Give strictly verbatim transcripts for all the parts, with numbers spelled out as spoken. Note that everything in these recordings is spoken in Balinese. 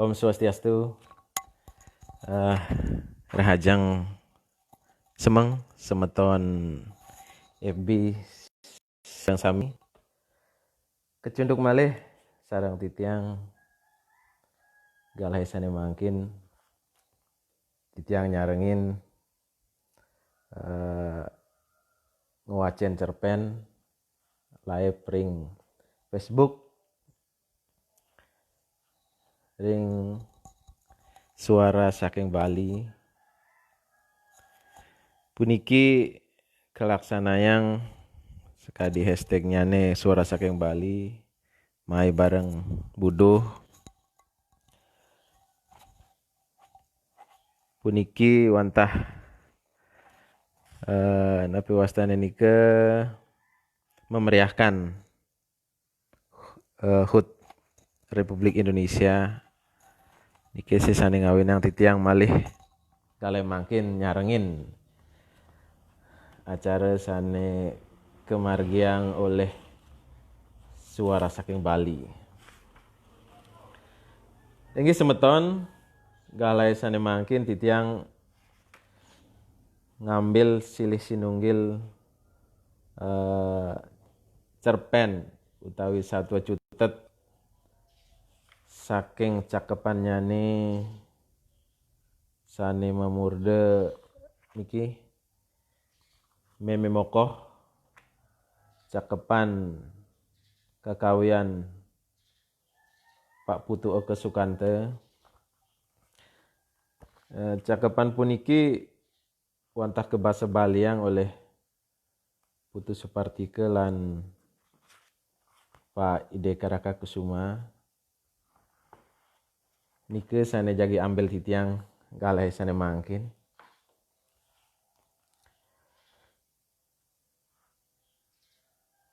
Om Swastiastu. Eh, rahajeng semeng semeton F B yang sami. Kecunduk malih sareng titiang, galahé sané mangkin titiang nyarengin, eh, ngwacén cerpén live ring Facebook, ring Suara Saking Bali. Puniki kalaksanayang sakadi hashtagnyané Suara Saking Bali, mai bareng Buduh. Puniki wantah, eh, napi wastané nika, memeriahkan, eh, hud Republik Indonesia. Niki sih sané ngawinang titiang malih galahé mangkin nyarengin acara sané kamargiang olih Suara Saking Bali. Inggih semeton, galahé sané mangkin titiang ngambil silih sinunggil, eh, cerpén utawi satua cutet saking cakepannyané sané mamurda niki, Mémé Mokoh, cakepan kakawian Pak Putu Eka Sukanta. Eh, cakepan puniki wantah kabasa Baliang olih Putu Supartika lan Pak Ide Karaka Kusuma. Nika sané jagi ambil titiang galahé sané mangkin.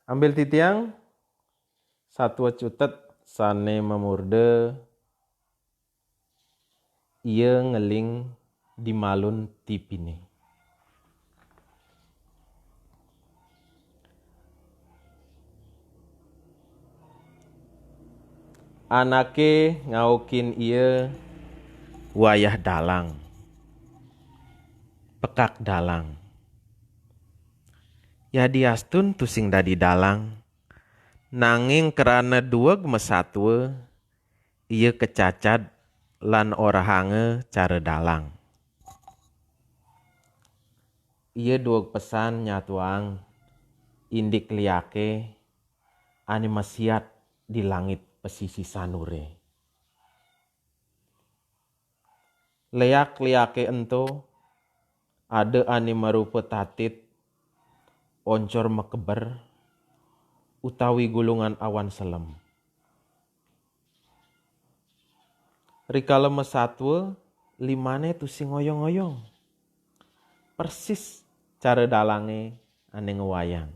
Ambil titiang, satua cutet sané mamurda Ia Ngeling di Malun Tipiné. Anaké ngaukin ia wayah dalang, pekak dalang. Yadiastun tusing dadi dalang, nanging krana dueg masatua, ia kacacad lan orahanga cara dalang. Ia dueg pesan nyatuang indik liaké ané masiat di langit pesisi sanuré. Léak-léaké ento ada ané marupa tatit, oncor makeber, utawi gulungan awan selem. Rikala masatua, limané tusing ngoyong-ngoyong. Persis cara dalangé ané ngwayang.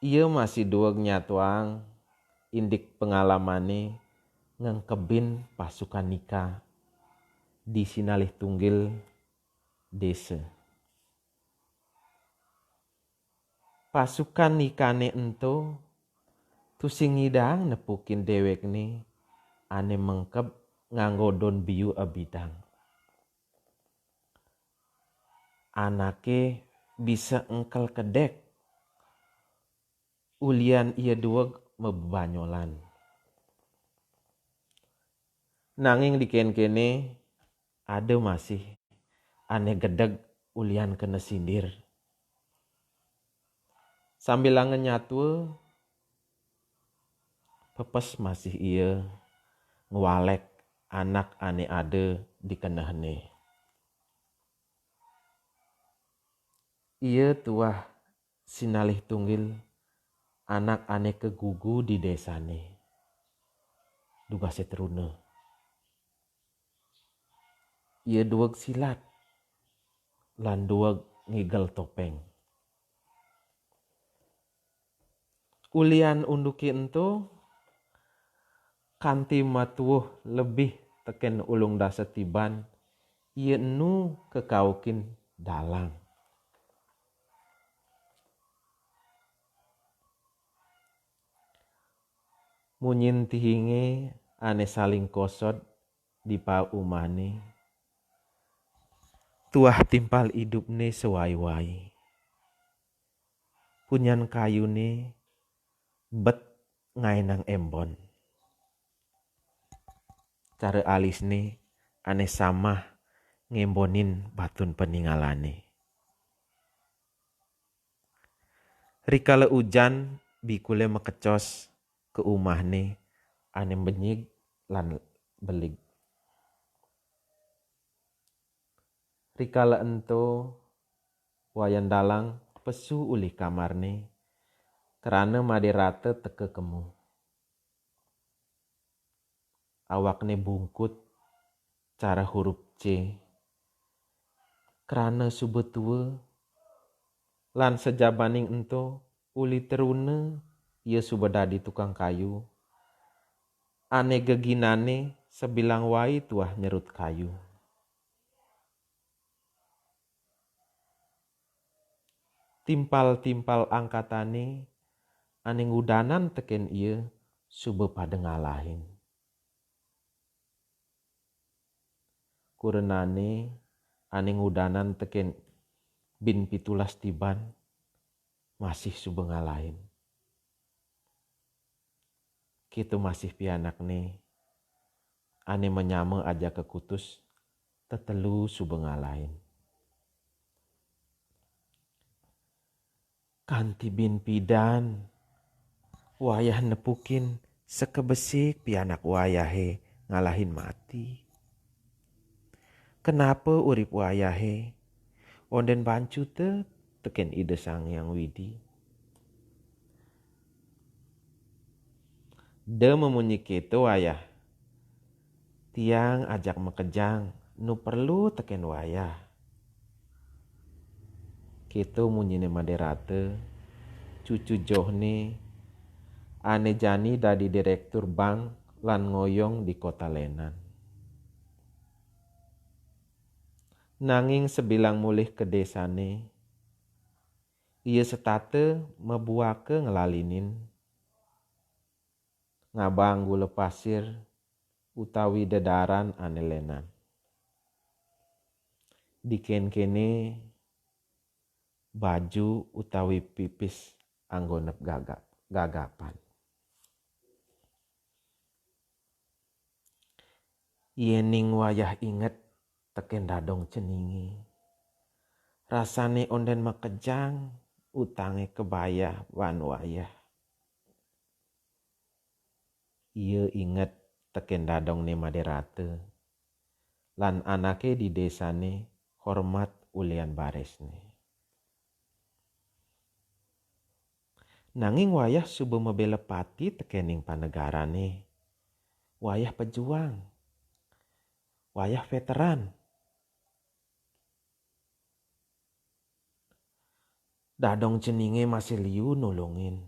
Ia masih dueg nyatuang indik pengalamané ngengkebin pasukan nika di sinalih tunggil désa. Pasukan nikané ento tusing ngidang nepukin déwékné ané mengkeb nganggo don biu abidang. Anaké bisa engkel kedék ulian ia dueg mabebanyolan. Nanging di kénkéné ada masih ané gedeg ulian kena sindir. Sambilanga nyatua, pepes masih ia ngwalék anak ané ada di kenehné. Ia tuah sinalih tunggil anak ané kagugu di désané. Dugasé truna. Ia dueg silat lan dueg ngigel topéng. Ulian unduké ento, kanti matuwuh lebih tekén ulung dasa tiban, ia enu kakaukin dalang. Munyin tihinge ane saling kosot di pa umahne, tuah timpal idupne sewai-wai. Punyan kayune bet ngaenang embon. Cara alisne ane samah ngembonin batun peningalane. Rikala ujan, bikule makecos ke umahne ane benyig lan belig. Rikala ento, Wayan Dalang pesu ulih kamarne, krana Made Rata teka kemu. Awakne bungkut cara huruf C. Krana suba tua, lan sajabaning ento uli teruna ia suba dadi tukang kayu, ane geginane sabilang wai tuah nyerut kayu. Timpal-timpal angkatane ane ngudanan teken ia suba pada ngalahin. Kurenane ane ngudanan teken bin pitulas tiban masih suba ngalahin. Kita masih pianakne ane manyama ajaka kutus, tetelu suba ngalahin. Kanti bin pidan, wayah nepukin sakabesik pianak wayahe ngalahin mati. Kenapa urip wayahe onden bancuta teken Ida Sang Hyang Widi? Da mamunyi keto wayah. Tiang ajak makejang nu perlu teken wayah. Keto munyine Made Rata, cucu johne, ane jani dadi direktur bank lan ngoyong di kota lenan. Nanging sabilang mulih ka desane, ia setata mabuaka nglalinin, ngabang gula pasir utawi dedaran ane lenan. Diken kene baju utawi pipis anggonep gagap, gagapan. Yening wayah inget teken dadong ceninge, rasane onden makejang utange kabayah baan wayah. Ia inget teken dadongne Made Rata, lan anake di desane hormat ulian baresne. Nanging wayah suba mabela pati tekening panegarane, wayah pejuang, wayah veteran. Dadong ceninge masih liu nulungin.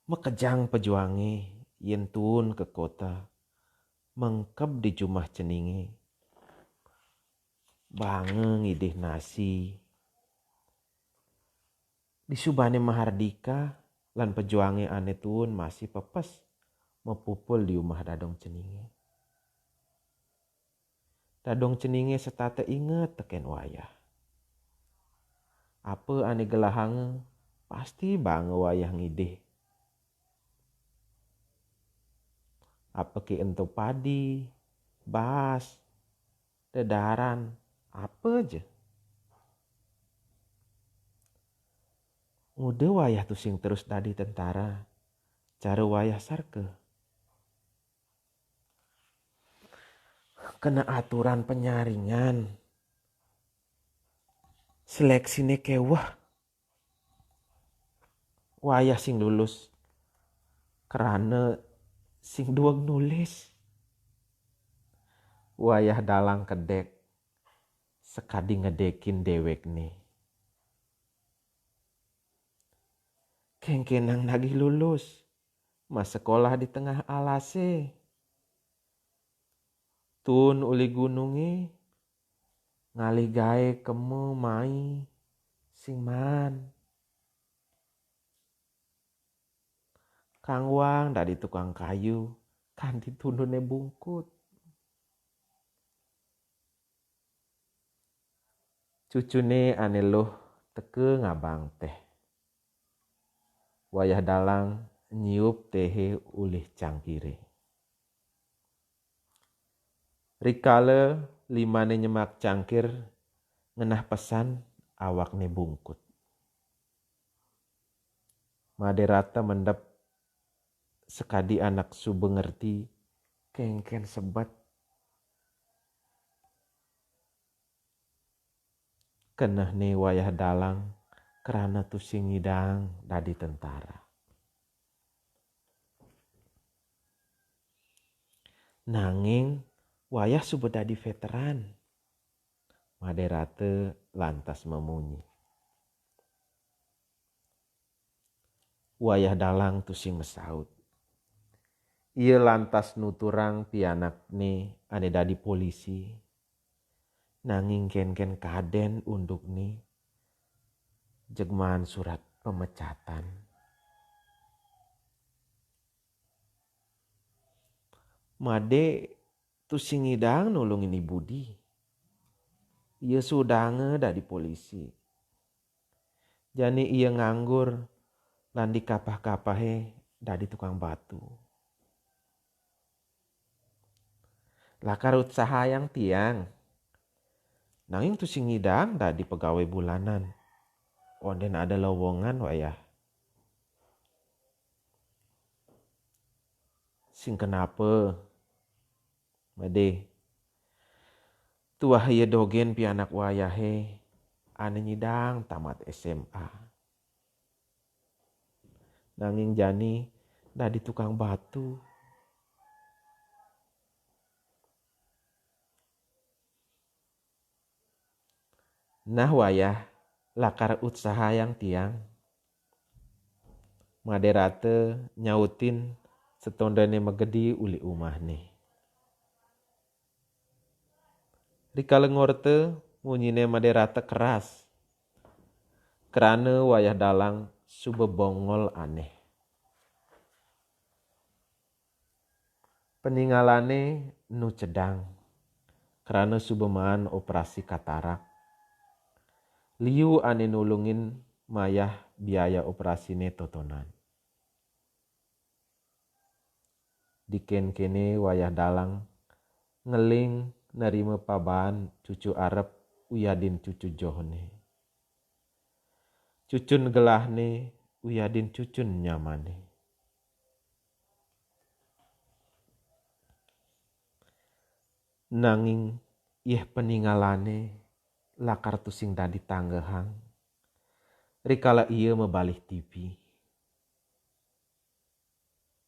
Makejang pejuange yen tuun ka kota, mengkeb di jumah ceninge. Banga ngidih nasi. Disubane Mahardika lan pejuange ane tuun masih pepes mapupul di umah dadong ceninge. Dadong ceninge setata inget teken wayah. Apa ane gelahanga, pasti banga wayah ngidih. Apake ento padi, baas, dedaran, apa ja. Nguda wayah tusing terus dadi tentara, cara wayah sarka. Kena aturan penyaringan. Seleksine keweh. Wayah sing lulus krana sing dueg nulis. Wayah Dalang kedek sakadi ngedekin dewekne. Kengkenang nagih lulus, masekolah di tengah alase. Tuun uli gununge, ngalih gae kema mai sing maan. tangwang dadi tukang kayu, kanti tundunné bungkut. Cucuné ané luh teka ngabang téh. Wayah Dalang nyiup téhé ulih cangkiré. Rikala limané nyemak cangkir, ngenah pesan awakné bungkut. Madé Rata mendep sakadi anak suba ngerti kénkén sebet. Kenehné Wayah Dalang krana tusing ngidang dadi tentara. Nanging Wayah suba dadi veteran. Madé Rata lantas mamunyi. Wayah Dalang tusing masaut. Ia lantas nuturang pianakné ané dadi polisi, nanging kénkén kadén undukné jeg maan surat pemecatan. Madé tusing ngidang nulungin I Budi. Ia sudanga dadi polisi. Jani ia nganggur lan dikapah-kapahé dadi tukang batu. Lakar utsahayang tiang, nanging tusing ngidang dadi pegawai bulanan. Ondén ada lowongan, Wayah. Sing kenapa, Madé? Tuah ia dogén pianak Wayahé ané nyidang tamat S M A. Nanging jani dadi tukang batu. Nah, Wayah, lakar utsahayang tiang. Madé Rata nyautin satondané magedi uli umahné. Rikala ngorta, munyiné Madé Rata keras. Krana Wayah Dalang suba bongol anéh. Paningalané nu cedang, krana suba maan operasi katarak. Liu ané nulungin mayah biaya operasiné totonan. Dikénkéné Wayah Dalang ngeling nerima pabaan cucu arep wiadin cucu johné. Cucun gelahné wiadin cucun nyamané. Nanging yéh paningalané lakar tusing dadi tanggehang, rikala ia mabalih T V.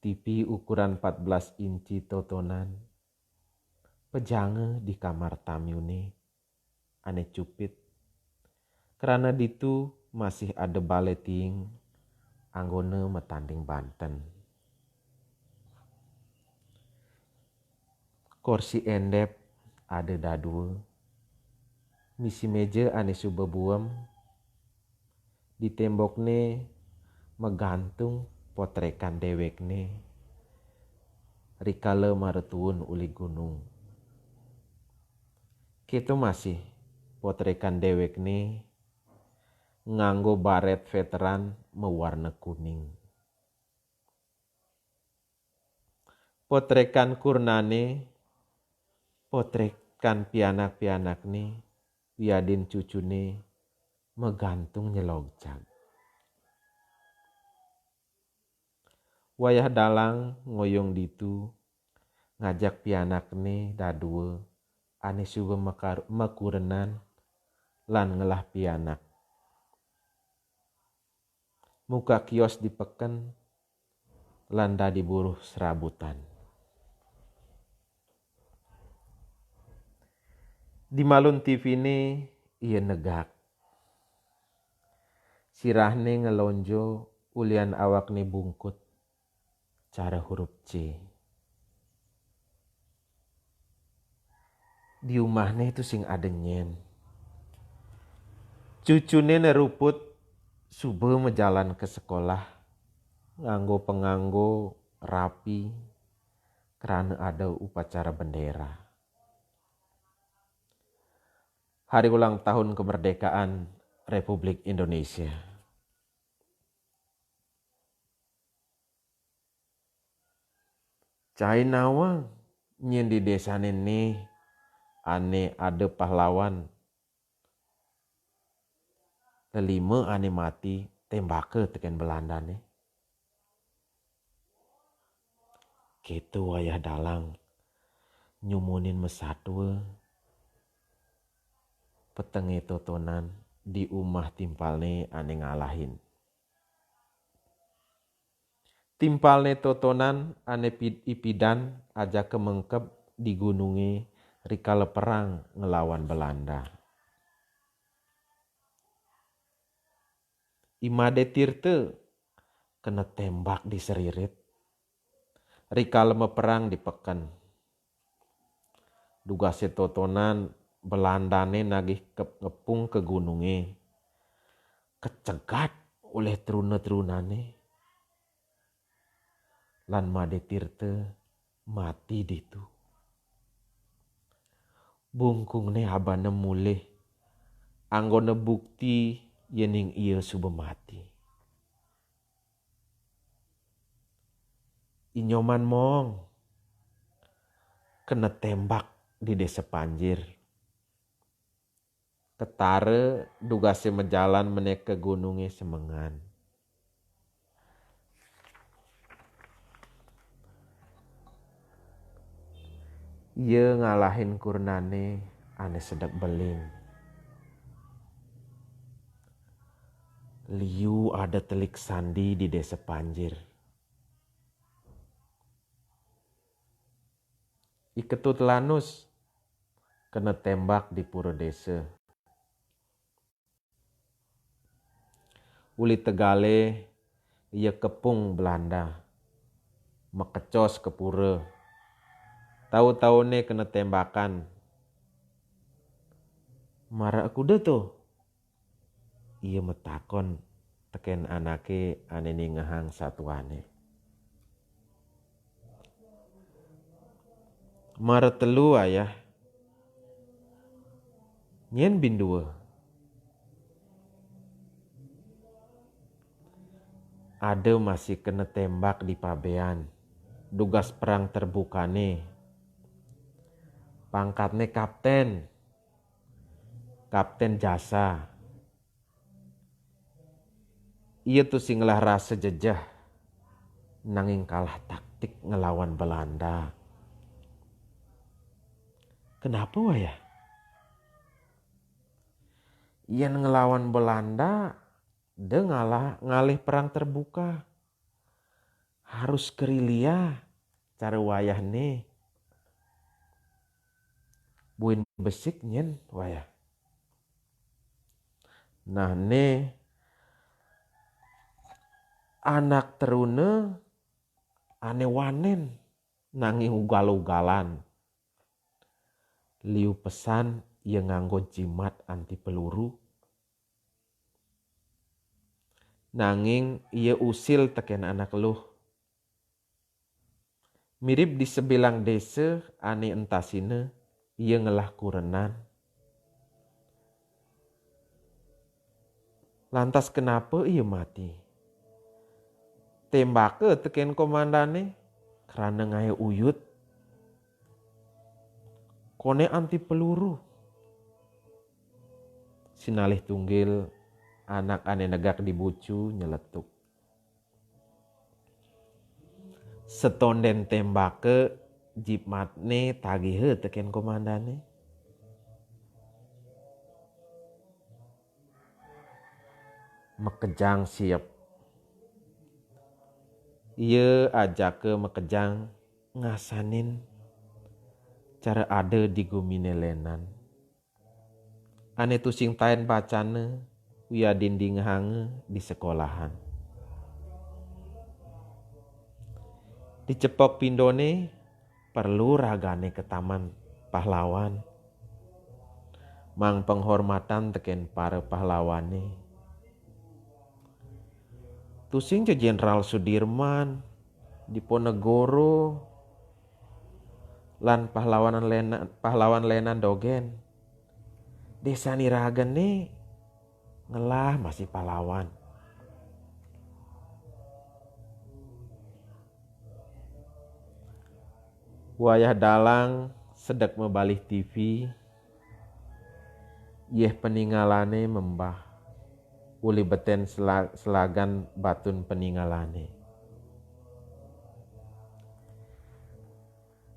T V ukuran empat belas inci totonan, pejanga di kamar tamuné ané cupit. Krana ditu masih ada balé tiing anggona matanding banten. Korsi endep ada dadua. Misi méja ané suba buem. Di témbokné magantung potrékan déwékné rikala mara tuun uli gunung. Kéto masih potrékan déwékné nganggo barét vétéran mawarna kuning. Potrékan kurnané, potrékan pianak-pianakné, wiadin cucuné magantung nyelogjag. Wayah Dalang ngoyong ditu, ngajak pianakné dadua ané suba makar-, makurenan lan ngelah pianak. Muka kios di peken lan dadi buruh serabutan. Di malun T V-né ia negak. Sirahné ngelonjo ulian awakné bungkut cara huruf C. Di umahné tusing ada nyén. Cucuné neruput suba majalan ka sekolah. nganggo penganggo rapi krana ada upacara bendera. Hari ulang tahun kemerdekaan Republik Indonesia. Cai nawang nyén di désané né ané ada pahlawan lelima ané mati témbaka tekén Belandané. Kéto wayah dalang nyumunin masatua, petengé totonan di umah timpalné ané ngalahin. Timpalné totonan ané pid-, ipidan ajaka mengkeb di gunungé rikala perang ngelawan Belanda. I Madé Tirta kena témbak di seririt rikala maperang di peken. Dugasé totonan Belandané nagih ke-, ngepung ka gunungé, kacegat olih truna-trunané. Lan Madé Tirta mati ditu. Bungkungné abana mulih anggona bukti yéning ia suba mati. I Nyoman Mong kena témbak di Désa Panjir. Ketara dugasé majalan menéka gunungé semengan. Ia ngalahin kurenané ané sedek beling. Liu ada telik sandi di Désa Panjir. I Ketut Lanus kena témbak di pura désa. Uli tegalé ia kepung Belanda, makecos ka pura. Tau-tauné kena témbakan. "Mara kuda to?" Ia matakon tekén anaké ané ningehang satuané. "Mara telu, Ayah." "Nyén buin dua?" "Ada masih kena témbak di pabéan, dugas perang terbukané. Pangkatné kaptén. Kaptén jasa. Ia tusing ngelah rasa jejeh, nanging kalah taktik ngelawan Belanda." "Kenapa, Wayah?" "Yén ngelawan Belanda, da ngalah ngalih perang terbuka. Harus gerilya cara wayahné. Buin besik nyén, Wayah?" "Nah, né, anak teruna ané wanén nanging ugal-ugalan. Liu pesan ia nganggo jimat anti peluru. Nanging ia usil tekén anak eluh. Mirib di sebilang désa ané entasina, ia ngelah kurenan. Lantas kenapa ia mati? Témbaka tekén komandané, krana ngaé uyut. Koné anti peluru." Sinalih tunggil anak ané negak di bucu nyeletuk. Setondén témbaka, jimatné tagiha tekén komandané. Makejang siep. Ia ajaka makejang ngasanin cara ada di guminé lénan. Ané tusing taén bacana, wiadin dingehanga di sekolahan. Di cepok pindoné, perlu ragané ka Taman Pahlawan. Mang penghormatan tekén para pahlawané. Tusing ja Jenderal Sudirman, Diponegoro, lan pahlawan lénan, pahlawan lénan dogén. Désa ni ragané ngelah masih pahlawan. Wayah dalang sedek mabalih T V, yéh peningalané membah uli betén sela-, selagan batun peningalané.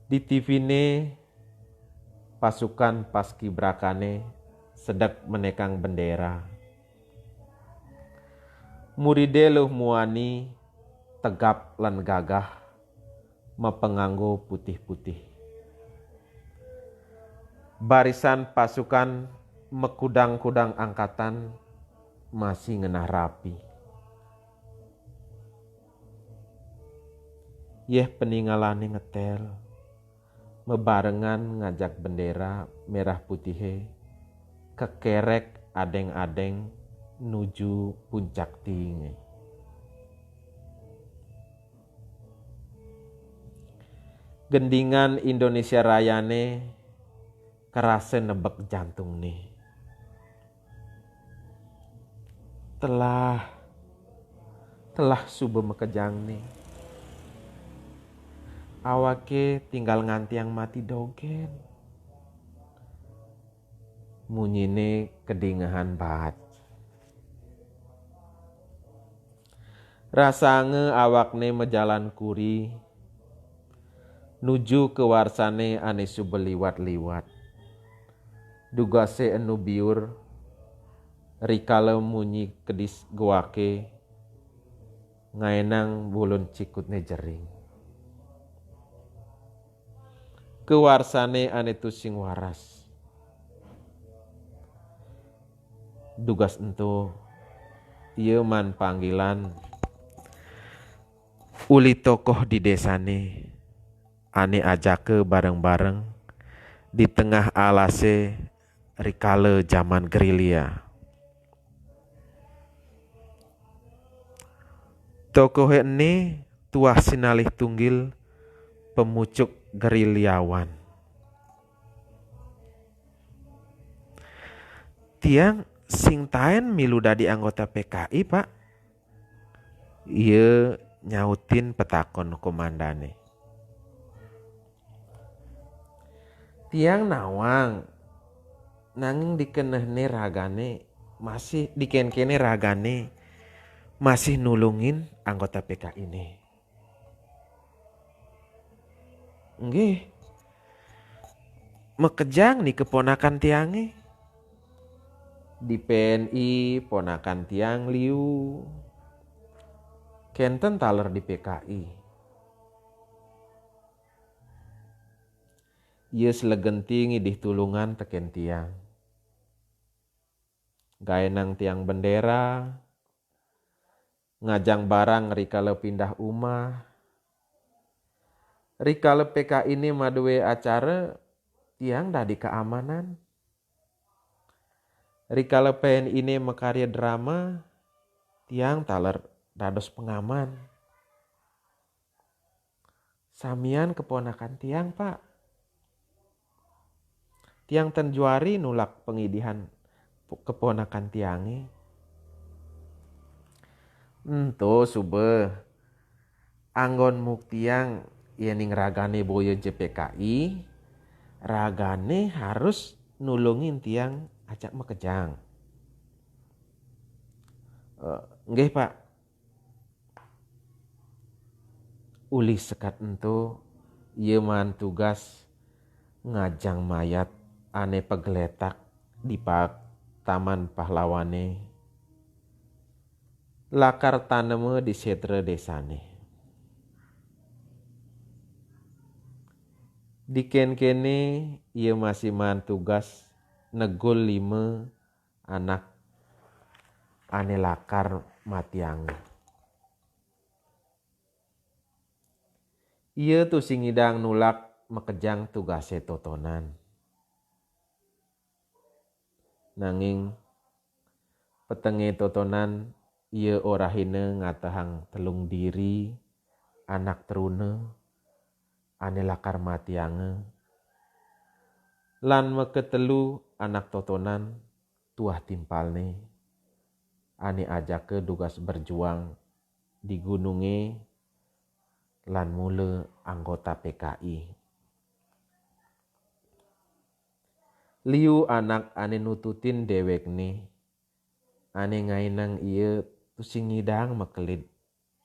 Di T V-né pasukan paskibrakané sedek menékang bendéra. Muridé luh muani tegap lan gagah mapenganggo putih-putih. Barisan pasukan makudang-kudang angkatan masih ngenah rapi. Yéh peningalané ngetél, mabarengan ngajak bendéra merah putihé kekérék adéng-adéng nuju puncak tiingé. Gendingan Indonesia Rayané kerasa nebek jantungné. Telah, telah suba makejangné. Awaké tinggal ngantiang mati dogén. Munyiné kedingehan baat. Rasanga awakné majalan kuri nuju ka warsané ané suba liwat-liwat. Dugasé enu biur, rikala munyi kedis goaké, ngaénang bulun cikutné jering. Ka warsané ané tusing waras. Dugas ento, ia maan panggilan uli tokoh di désané, ané ajaka bareng-bareng di tengah alasé rikala jaman gerilya. Tokohé ené tuah sinalih tunggil pemucuk gerilyawan. "Tiang sing taén milu dadi anggota P K I, Pak?" Ia nyautin petakon komandané. "Tiang nawang, nanging dikenehné ragané masih, dikenkené ragané masih nulungin anggota P K I-né." "Nggih. Makejang ni keponakan tiangé?" "Di P N I ponakan tiang liu. Kénten taler di P K I. Ia selegenti ngidih tulungan tekén tiang. Gaénang tiang bendéra, ngajang barang rikala pindah umah. Rikala P K I-né madué acara, tiang dadi kaamanan. Rikala P N I-né makarya drama, tiang taler dados pengaman. Samian keponakan tiang, Pak. Tiang ten juari nulak pangidihan keponakan tiangé." "Ento suba, anggon muktiang yéning ragané boya ja P K I, ragané harus nulungin tiang ajak makejang." "Eh, nggih, Pak." Uli sekat ento, ia maan tugas ngajang mayat ané pagletak di paek Taman Pahlawané, lakar tanema di sétra désané. Dikénkéné ia masih maan tugas negul lima anak ané lakar matianga. Ia tusing ngidang nulak makejang tugasé totonan. Nanging petengé totonan Ia orahina ngatehang telung diri anak teruna ane lakar matianga, lan makatelu anak totonan tuah timpalne ane ajaka dugas berjuang di gununge lan mula anggota P K I. Liu anak ane nututin dewekne, ane ngainang ia tusing ngidang makelid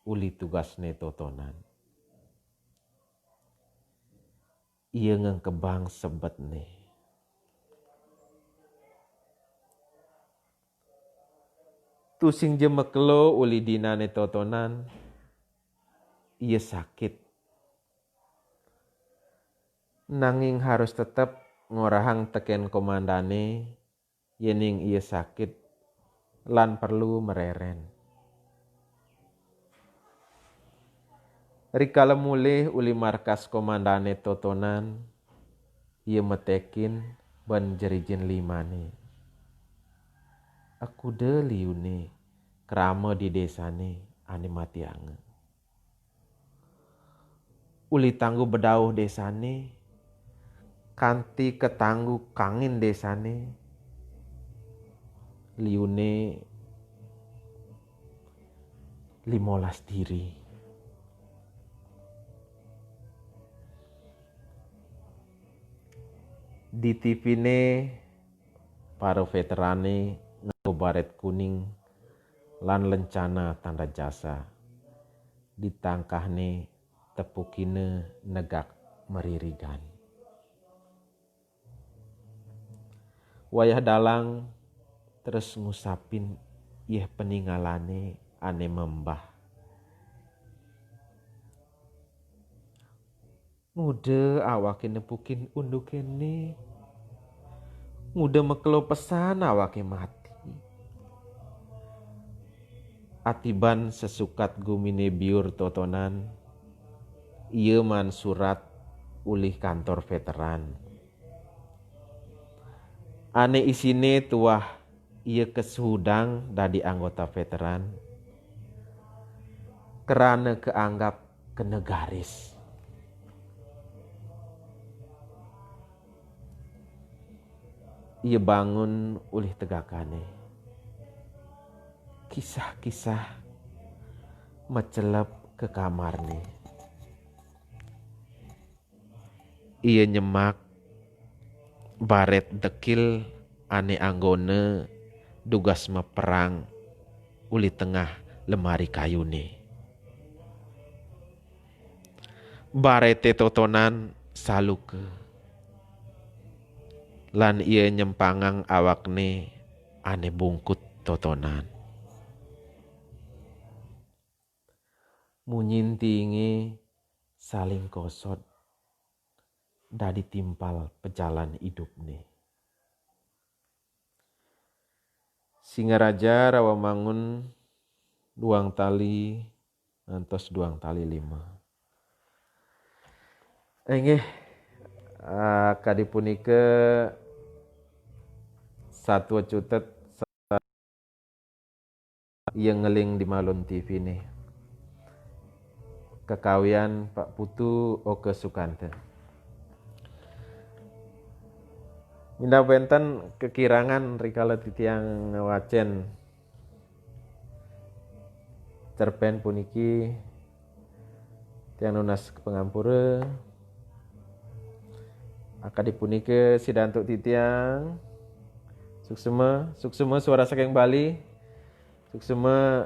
uli tugasne totonan. Ia ngengkebang sebetne. Tusing ja makelo uli dinane totonan, ia sakit. Nanging harus tetep ngorahang teken komandane, yening ia sakit lan perlu mereren. Rikala mulih uli markas komandane totonan, ia metekin ban jerijin limane. Akuda liune krama di desane ane matianga. Uli tanggu bedauh desane, kanti katanggu kangin desane, liune limolas diri. Di tipine para veterane nganggo baret kuning lan lencana tanda jasa. Di tangkahne tepukine negak meririgan. Wayah dalang terus ngusapin yeh peningalane ane membah. Nguda awake nepukin undukene, nguda makelo pesan awake mati. Atiban sesukat gumine biur totonan, ia maan surat ulih kantor veteran. Ane isine tuah ia kesuhudang dadi anggota veteran, krana kaanggap kena garis. Ia bangun ulih tegakane. Kisah-kisah macelep ka kamarne. Ia nyemak baret dekil ane anggona dugas maperang uli tengah lemari kayune. Barete totonan saluka, lan ia nyempangang awakne ane bungkut totonan. Munyin tiinge saling kosot dadi timpal pejalan idupne. Singaraja, Rawamangun, duang tali ngantos duang tali lima. Inggih, ah, kadi punika satua cutet sa-, ia ngeling di malun T V ne. Kekawian Pak Putu Oka Sukanta. Minab wenten kekirangan rikala titiang ngwacen cerpen puniki, tiang nunas pangampura. Akadi punika sidantuk titiang. Suksema, suksema suara saking Bali. Suksema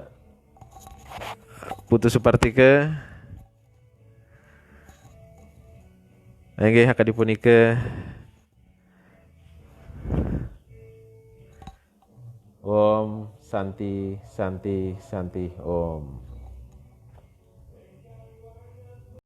Putu Supartika. Inggih, akadi punika. Om Santi, Santi, Santi, Om.